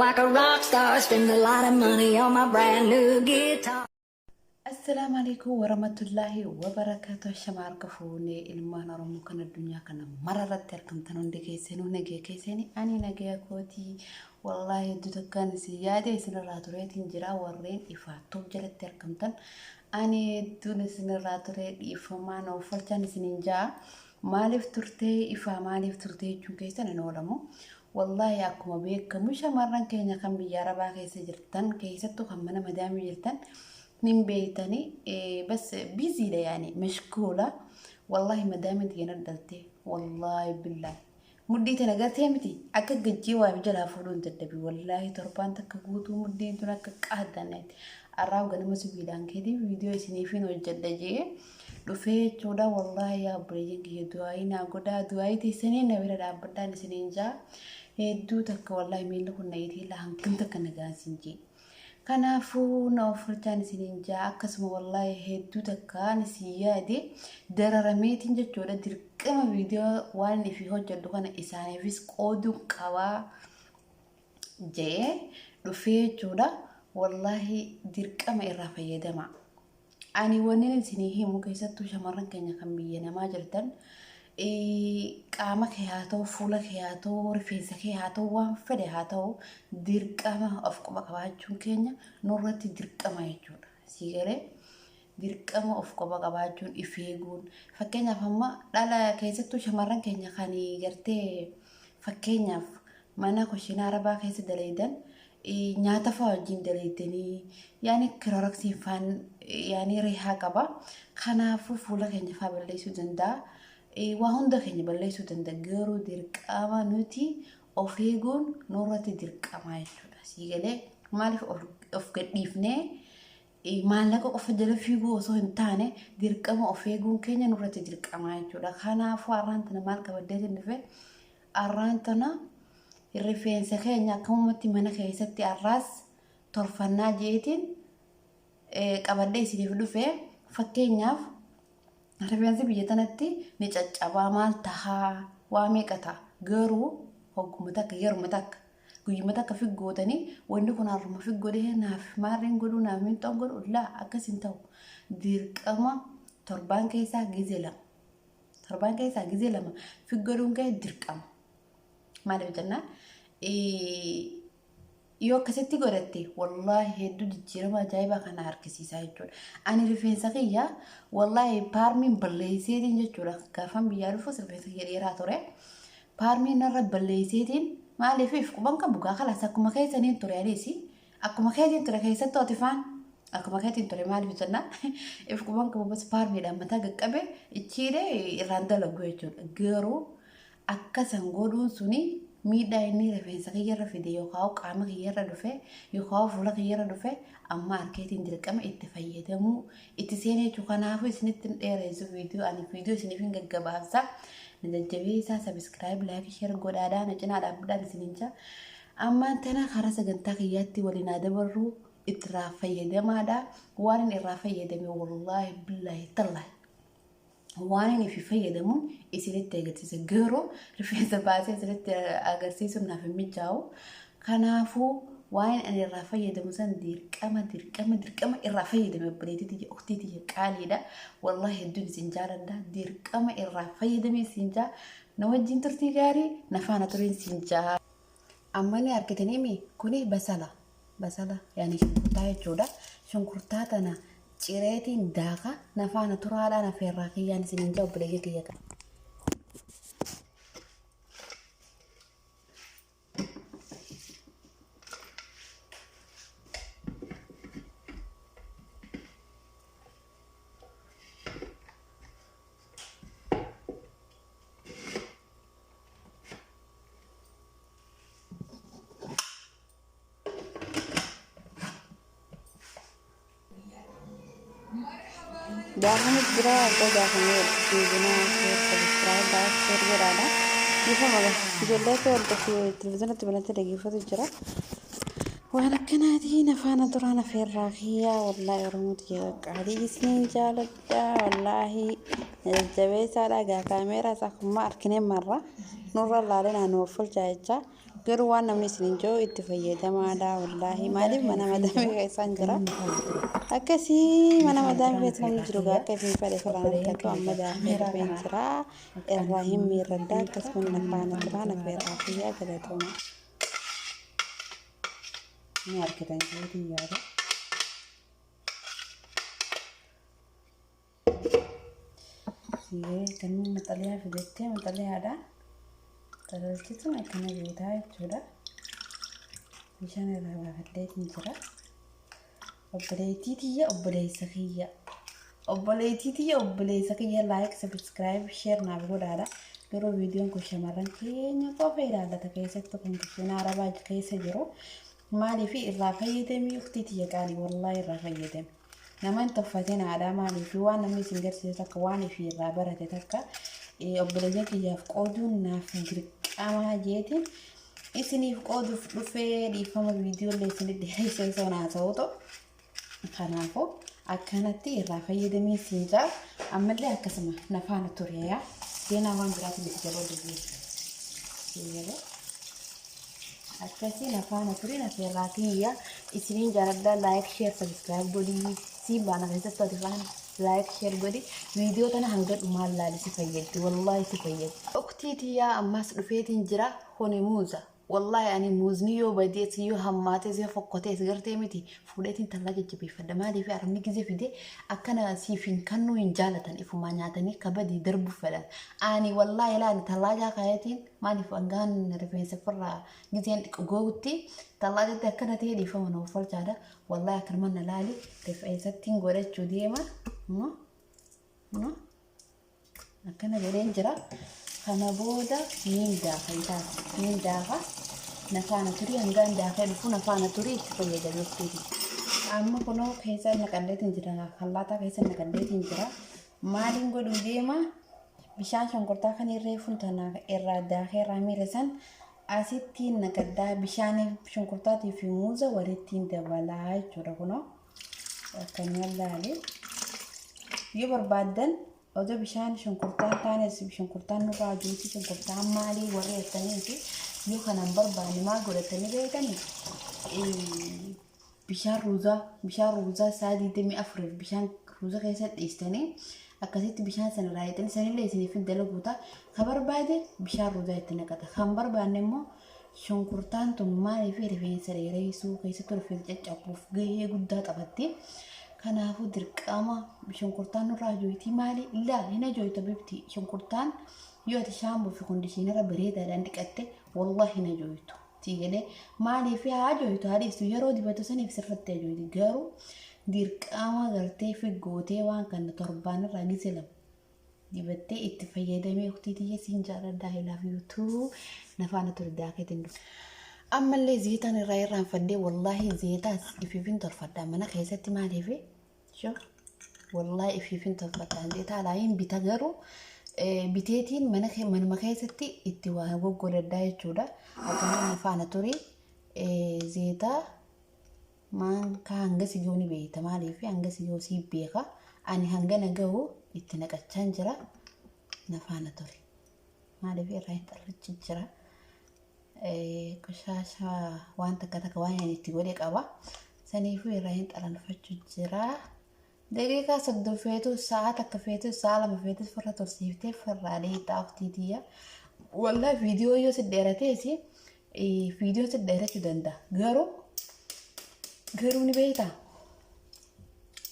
Like a rock star, spend a lot of money on my brand new guitar. Assalaamu alaikum warahmatullaahi wabarakaatu. Shama harka fuunee ilmaan Oromoo kan addunyaa kana mara irratti argamtan hundi keessanuu nagaya keessanii, ani nagaya kootii. Wallaahi hedduu takkaan isin yaade, isinirraa tureetiin jira. Warreen ifaattuu jalatti argamtan, ani hedduun isinirraa ture, dhiifamaan uffachaan isiniin ja'a. Maaliif turtee ifaa, maaliif turtee jechuun keessan hin oolamu. Wallaahi akkuma beekamu shamarran keenya kan biyya Arabaa keessa jirtan, keessattuu kan mana madaamii jirtan, nin beeytanii, bas biziidha, yaani mashkuula. Wallaahi madaamiin tiyya dhalte, wallaahi billaahi muddii tana gartee miti akka gajjii waa jalaa fuudhuu hin dadhabi. Wallaahi torbaan takka guutuu muddiin tun akka qaaddaneeti. Arraab ganama sibiilaan keetii viidiyoo isiniifin hojjedha jee dhufee jechuudha. Wallaahi yaa obboleeyyan kiyya, du'aayii naa godhaa, du'aayii teessanii na bira dhaabbadhaan isiniin jaa. Hedduu takka wallaahi miilli kun na itii hangam takka nagaan sin jee. Kanaafuu na ofirchaan isiniin jaa. Akkasuma wallaahi hedduu takkaan isin yaade, dararameetiin jechuudha. Dirqama viidiyoo waan inni hojjedhu kana isaaniifis qooduu qabaa jee dhufee jechuudha. Wallaahi dirqama irraa fayyadama. Ani wanni isinii himu, keessattuu shamarran keenya kan biyya namaa jirtan, qaama kee haa ta'u, fuula kee haa ta'u, rifeensa kee haa ta'u, waan fedhe haa ta'u, dirqama of quba qabaachuun keenya nurratti dirqama jechuudha. Sii galee? Dirqama of quba qabaachuun, if eeguun. Fakkeenyaaf amma dhala, keessattuu shamarran keenya kan gartee fakkeenyaaf mana kushiinaa Arabaa keessa daleedan, nyaata fa'aa wajjin daleeddanii, yaani Cloroxiin faan yaani reehaa qaba. Kanaafuu fuula keenya fa'aa balleessuu danda'a. Waa hunda keenya balleessuu danda'a. Garuu dirqama nuti of eeguun nurratti dirqama jechuudha. Sii galee? Maaliif of gadhiifnee maallaqa qofa jala fiiguu osoo hin taane, dirqama of eeguun keenya nurratti dirqama jechuudha. Kanaafuu har'aan tana maal qabaddeetiin dhufe? Har'aan tana rifeensa keenya akkamumatti mana keessatti har'aas tolfannaa jeetiin qabadhee isiniif dhufe. Fakkeenyaaf rifeensi biyya tanatti ni caccabaa, maal tahaa, waa meeqa ta'a. Garuu hogguma takka, yeruma takka, guyyuma takka figgootanii, wanni kun har'uma figgodhee naaf maarreen godhuu naaf miinxoon godhu laa, akkas hin ta'u. Dirqama torbaan keessaa gizee lama, torbaan keessaa gizee lama figgodhuun kee dirqama. Maaliif jennaan, yoo akkasitti godhatte wallaahi hedduu jijjiirama ajaa'ibaa kana harkisiisaa jechuudha. Ani rifeensa kiyya wallaahi paarmiin balleesseetiin jechuudha. Gaafan biyyaa dhufus rifeensa kiyya dheeraa ture. Paarmiin narra balleesseetiin, maaliif if quban qabu gaa kalaas akkuma keessaniin ture, anis akkuma keetiin ture, keessattuu ati faan akkuma keetiin ture. Maaliif jennaan, if quban qabu, bas paarmiidhaan mataa qaqqabe ichiilee irraan dalagu jechuudha. Garuu akkasan godhuun suni miidhaa inni rifeensa kiyyarra fide yookaan qaama kiyyarra dhufe yookaan fuula kiyyarra dhufe amma harkeetiin dirqama itti fayyadamuu itti seenee jechuudha. Kanaafuu isinitti hin dheeressu viidiyoo, ani viidiyoo isiniif hin gaggabaabsa. Na jajjabeessaa, subscribe, like, share godhaadhaa na cinaa dhaabbadhaan isiniin jaa. Ammaan tana karaa sagantaa kiyyaatti waliin haa dabarru, irraa fayyadamaadha. Waan inni irraa fayyadame wallaahi billaahi tallaahi waan inni fi fayyadamuun isinitti agarsiisa. Garuu rifeensa baasee isinitti agarsiisuun naaf hin mijaa'u. Kanaafuu waan ani irraa fayyadamu san dirqama dirqama dirqama irraa fayyadame. Obboleettii tiyya, uktii tiyya qaaliidha. Wallaahi hedduun isin jaaladha. Dirqama irraa fayyadame isin jaa. Na wajjin turtii gaarii, na faana tureen isin jaa. Amma ni argitanii, kuni basala. Basala yaani shunkurtaa jechuudha. Shunkurtaa tana cireetiin daaka, na faana turaadhaan affeerraa kiyyaan isiniin jaa, obboleeyyan kiyya qaba. Daakamu jira, erga daakamee walitti deebinaa. Share, subscribe, like, share godhaadha. Dhiifama ijoolleetu wal televiziyoonatti banatee dhaggeeffatu jira. Waan akkanaatiin afaan turaan afeerraa kiyyaa. Wallaahi Oromoo tiyya qaqqaalii, isiniin jaaladha. Wallaahi jajjabeessaadha. Gaa kaameeraa isaa akkuma arginee marra nurra laalee naannoo of fulchaa jechaa. Garuu waan namni isin hin jiru itti fayyadamaadha wallaahi. Maaliif mana madaamii keessaan jira. Akkasii mana madaamii keessa namni jiru akka isin fedhe firaan argatu. Amma daakee dhufeen jira. Irraa hin miirradda akkasuma na faana turaa na feerraa kiyyaa galatooma. Ni argitan jeetiin yaada. Siiree kan maxxaliyaa fidattee maxxaliyaadhaan xalalchituun akkana beektaa jechuudha. Bishaan irraa baafadheetiin jira. Obboleettii tiyya obboleessa kiyya. Obboleettii tiyya obboleessa kiyya like, subscribe, share naaf godhaadha. Garuu viidiyoon kun shamarran keenya qofa ilaallata, keessattuu kan kushiinaa arabaa keessa jiru. Maaliif irraa fayyadamii uktii tiyya qaalii, wallaahi irraa fayyadami. Nama hin tuffatin haadhaa. Maaliif waan namni isin garsiisu takka waan ifii irraa barate takka obboleeyyan kiyyaaf qooduun naaf dirqamaa jeetiin isiniif qooduuf dhufee. Dhiifama, viidiyoolee isinit dheeressee osoo naa ta'u. Kanaafuu akkanatti irraa fayyadamee siin jaa. Ammallee akkasuma nafaana ture yaa seenaa waan biraatiin itti jaloo deebi'e. Akkasii nafaana ture nafeerraa kiyya isiniin jaaladhaa. Like, share, subscribe godhii. Siin baana keessatti ati faana like, share godhi. Viidiyoo tana hanga dhumaan laali, si fayyaddi, wallaahi si fayyaddi. Uktii tiyyaa, ammas dhufeetiin jira. Kuni muuza. Wallaahi ani muuzni yoo badees, yoo hammaates, yoo fokkotees gartee miti fuudheetiin tallaa jajjabeeffadha. Maaliif arabni gizee fide akkana siif hin kannuu hin jaalatan, ifumaa nyaatanii kabadii darbuuf fedhan. Ani wallaahi ilaali tallaajaa kaayatiin maaliif hangaan rifeensa ofirraa gizeen gogutti tallaajatti akkana ta'ee, dhiifama nama falchaadha. Wallaahi akkanuma na laali, rifeensattiin godhachuu deema. Akkana godheen jira. Kana booda niin daaka isaas niin daaka. Nafaana turii, hangaan daakee dhufu nafaana turii, itti fayyadameetti. Amma kunoo keessa naqalleetiin jira. Hallaataa keessa naqalleetiin jira. Maaliin godhuu deema? Bishaan shonkortaa kan irree funtana irraa daakee irraa miire san asitti naqaddaa. Bishaan shonkortaatii fi muuza walittiin dabalaa jechuudha kunoo. Akkanuma laale. Yoo barbaaddan odoo bishaan shunkurtaan taanes, shunkurtaan nurraa juusii shunkurtaan maalii warri jettanii fi yoo kanaan barbaanne maal godhatanii beektanii, bishaan ruuzaa sa'a 24 bishaan ruuza keessa dhiistanii akkasitti bishaan sana raayitanii sanillee isiniif hin dalaguuta. Ka barbaade bishaan ruuzaa itti naqata, kan barbaanne immoo shunkurtaan tun maaliif rifeensa dheereessuu keessattuu rifeensa caccabuuf gahee guddaa taphatti. Kanaafuu dirqama shunkurtaan nurraa ajooyitii maali? Illaa hin ajooyitu bifti shunkurtaan. Yoo ati shaamboo fi conditioner bareedaadhaan dhiqatte, wallahi hin ajooyitu. Tiigalee maaliif haa ajooyitu, haa dhiistu, yeroo dibatu saniif sirriitti ajooyiti. Garuu dirqama gartee fi gootee waan kana torbaan irraa gise lama dibattee itti fayyadamee. Uktii tiyya, siin jaaladha. I love you too. Nafaana ture, daakeetiin dhufe. Ammallee zeetaan irraa irraanfadhee. Wallaahi zeetaas ifiifin tolfadha mana keessatti. Maaliif shoo wallaahi ifiifin tolfadha. Zeetaa alaayin bita, garuu biteetiin mana manuma keessatti itti waa goggodhadhaa jechuudha. Akkuma nafaana ture, zeetaa maankaa hanga si ga'u ni beekta. Maaliif hanga si ga'u sii beeka. Ani hangana ga'u itti naqachaan jira. Nafaana ture. Maaliif irraa hin xarrachi jira. Qoshaasha waan takka takka waan inni itti godhe qaba. Saniifuu irraa hin xalanfachuu jira. Daqiiqaa 30 feetu, sa'a 1 feetu, sa'a 2 feetu firra tursiiftee firraa dheexaa uftiitiyya. Wallaahi viidiyoo yoo si dheeratees, viidiyoo si dheerachuu danda'a. Garuu ni beektaa?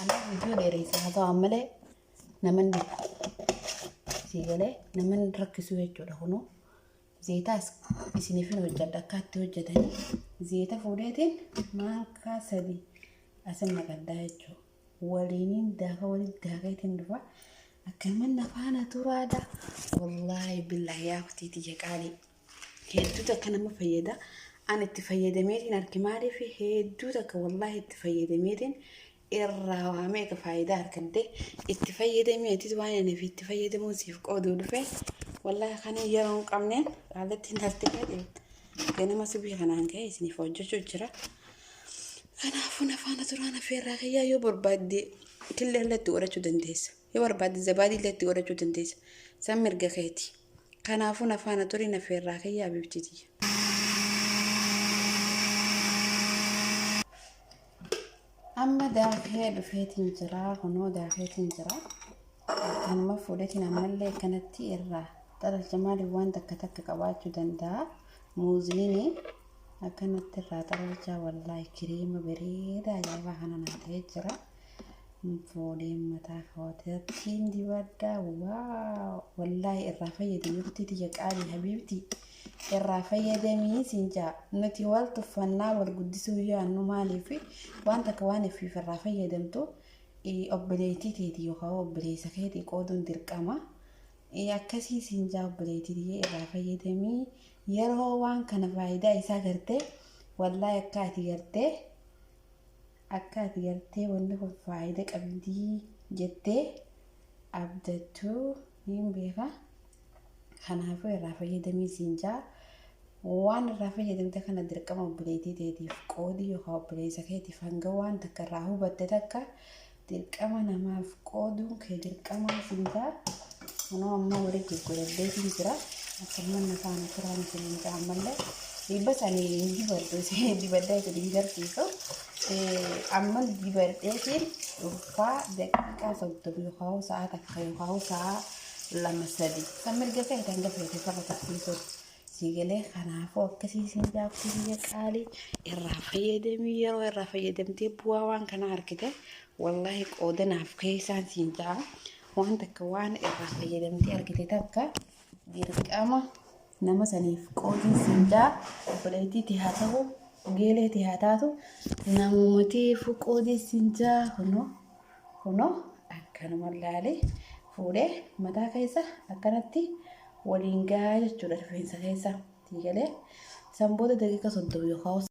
Ana viidiyoo dheeressa haa ta'u malee namanni sii galee namanni rakkisu jechuudha kunoo. Zeetaas isiniifin hojjedha akka itti hojjetanii. Zeeta fuudheetiin maankaa 3 asin naqadhaa jechuudha. Waliiniin daaka, walitti daakeetiin dhufa. Akkanuma nafaana turaadha. Wallaahi billaahi yaa kutiiti qaalii. Hedduu takka nama fayyada. Ani itti fayyadameetiin arge. Maaliif hedduu takka wallaahi itti fayyadameetiin irraa waa meeqa faayidaa argadde. Itti fayyadameetis waan ani itti fayyadamuun siif qooduu dhufe. Wallaahi kana yeroo hin qabneen haalatti hin hartee ganama subii kanaan ka'e isiniif hojjechuu jira. Kanaafuu nafaana turaan affeerraa kiyyaa. Yoo barbaadde killee illee itti godhachuu dandeessa. Yoo barbaadde zabaadii illee itti godhachuu dandeessa. San mirga keeti. Kanaafuu nafaana turii, affeerraa kiyyaa bifti. Amma daakee dhufeetiin jira, kunoo daakeetiin jira. Kanuma fuudheetiin ammallee akkanatti irraa xalalcha. Maaliif waan takka takka qabaachuu danda'a muuzniin, akkanatti irraa xalalcha. Wallaahi kireema bareedaa ajaa'ibaa kana naa ta'ee jira. Fuudhee mataa kootiin dibadha. Wow, wallaahi irraa fayyadamii, uffiti tiyya qaalii, habiibti, irraa fayyadamii siin jaa. Nuti wal tuffannaa wal guddisuu yaannu, maaliif waan takka waan ifiif irraa fayyadamtu obboleettii teetii yookaan obboleessa keetii qooduun dirqama. Akkasii siin jaa, obboleettii tiyya, irraa fayyadamii. Yeroo waan kana faayidaa isaa gartee, wallaahi akka ati gartee wanni kun faayidaa qabdii jettee abdattuu niin beeka. Kanaafuu irraa fayyadamii siin jaa. Waan irraa fayyadamte kana dirqama obboleettii teetiif qoodii yookaan obboleessa keetiif. Hanga waan takka irraa hubatte takka dirqama namaaf qooduun kee dirqama siin jaa. Kunoo amma walii gurguradheetiin jira. Akkuma faana turaan isiniin jaa. Ammallee dhibba sanii hin dibadhu, isin dibaddaa isin hin garsiisu. Amma dibadheetiin dhufaa daqiiqaa 30 yookaan sa'a 1 yookaan sa'a 2 3 kan mirga feete hanga feete farra tursiisuun sii galee. Kanaafuu akkasii isin jaabsi, biyya qaalii, irraa fayyadamii. Yeroo irraa fayyadamtee bu'aa waan kana argite, wallaahi qoodanaaf keessaan siin ja'a. Waan takka waan irraa fayyadamtee argite takka dirqama nama saniif qoodii siin ja'a. Obboleettiitti haa ta'u, geeleetti haa taatu, namumatiif qoodii siin ja'a. Kunoo, kunoo akkanuma laalee fuudhee mataa keessa akkanatti waliin gahaa jechuudha, rifeensa keessa galee. San booda daqiiqa 30 yookaan